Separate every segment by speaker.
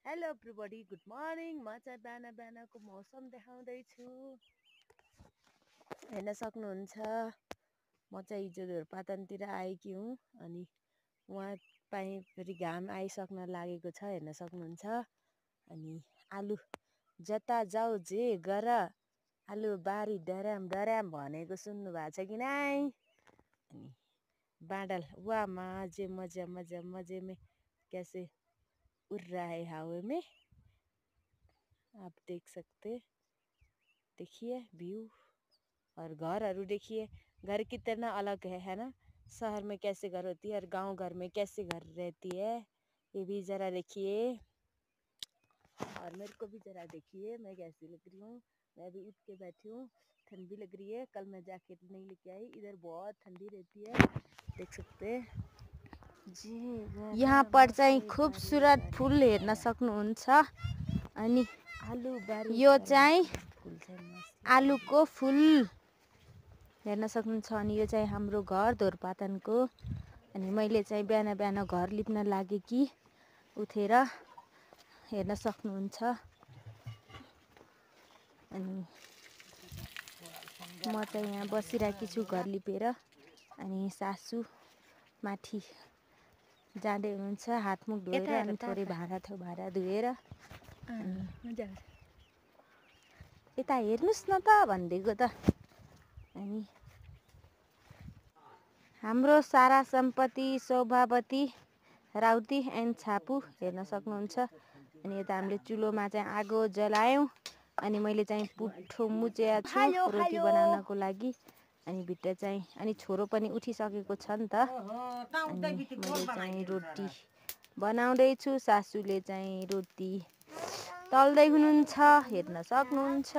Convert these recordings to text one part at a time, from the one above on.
Speaker 1: Hello everybody, good morning. म चाहिँ बिहान बिहानको मौसम देखाउँदैछु, हेर्न सक्नुहुन्छ। म चाहिँ हिजो धुरपातनतिर आएकी हुँ अनि वहाँ पाएँ फेरि घाम आइसक्न लागेको छ, हेर्न सक्नुहुन्छ। अनि आलु जता जाऊ जे गर आलु बारी डराम डराम भनेको सुन्नु भएको छ कि नै? अनि बादल वाह मजे मजे मजे मजे में कैसे उड़ रहा है हवा में, आप देख सकते, देखिए व्यू। और घरहरू देखिए, घर कितना अलग है ना। शहर में कैसे घर होती है और गांव घर में कैसे घर रहती है, ये भी ज़रा देखिए। और मेरे को भी ज़रा देखिए, मैं कैसी लग रही हूँ। मैं अभी उठ के बैठी हूँ, ठंडी लग रही है। कल मैं जैकेट नहीं लेके आई, इधर बहुत ठंडी रहती है, देख सकते जी। यहाँ पर चाहिँ खूबसूरत फुल हेर्न सक्नुहुन्छ। अनि यो चाहिँ आलुको फुल हेर्न सक्नुहुन्छ। अनि यो चाहिँ हाम्रो घर धोरपातनको। अनि मैले चाहिँ बिहान बिहान घर लिप्न लागे कि उठेर हेर्न सक्नुहुन्छ। अनि म चाहिँ यहाँ बसिरहेकी छु घर लिपेर। अनि सासू माथि जाँदै हुनुहुन्छ हातमुख धोएर, अनि थोरै भाँडा धोएर। यता हेर्नुस् न त भनिदिएको त। अनि हाम्रो सारा सम्पत्ति शोभावती राउती एन्ड छापु हेर्न सक्नुहुन्छ। अनि यता हामीले चुलोमा चाहिँ आगो जलायौँ। अनि मैले चाहिँ पुठो मुचेको छु रोटी बनाउनको लागि। अनि भित्र चाहिँ अनि छोरो पनि उठिसकेको छ नि त। अनि मैले चाहिँ रोटी बनाउँदैछु, सासूले चाहिँ रोटी तल्दै हुनुहुन्छ, हेर्न सक्नुहुन्छ।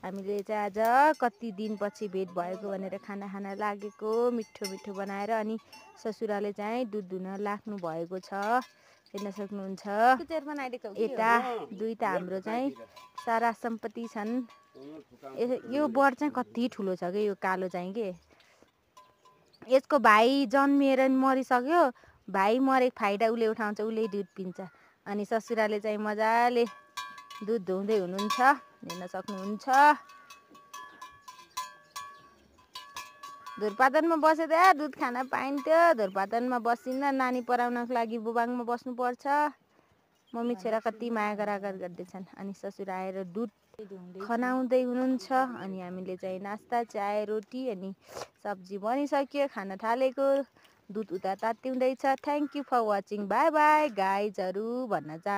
Speaker 1: हामीले चाहिँ आज कति दिनपछि भेट भएको भनेर खाना खान लागेको, मिठो मिठो बनाएर। अनि ससुराले चाहिँ दुध दुन लाग्नु भएको छ, हेर्न सक्नुहुन्छ। यता दुईटा हाम्रो चाहिँ सारा सम्पत्ति छन्। यो बर चाहिँ कति ठुलो छ कि, यो कालो चाहिँ के, यसको भाइ जन्मिएर मरिसक्यो। भाइ मरेको फाइदा उसले उठाउँछ, उसले दुध पिन्छ। अनि ससुराले चाहिँ मजाले दुध दुहुँदै हुनुहुन्छ, हेर्न सक्नुहुन्छ। धुरपातनमा बसेर दुध खान पाइन्थ्यो, धुरपातनमा बसिन्न। नानी पढाउनको लागि बुबाङमा बस्नुपर्छ। मम्मी छोरा कति माया गरागर गर्दैछन्। अनि ससुरा आएर दुध खनाउँदै हुनुहुन्छ। अनि हामीले चाहिँ नास्ता चाय रोटी अनि सब्जी बनिसक्यो, खान थालेको। दुध उता तात्तिउँदैछ। Thank you for watching, bye bye गाइजहरू भन्न चाहन्छु।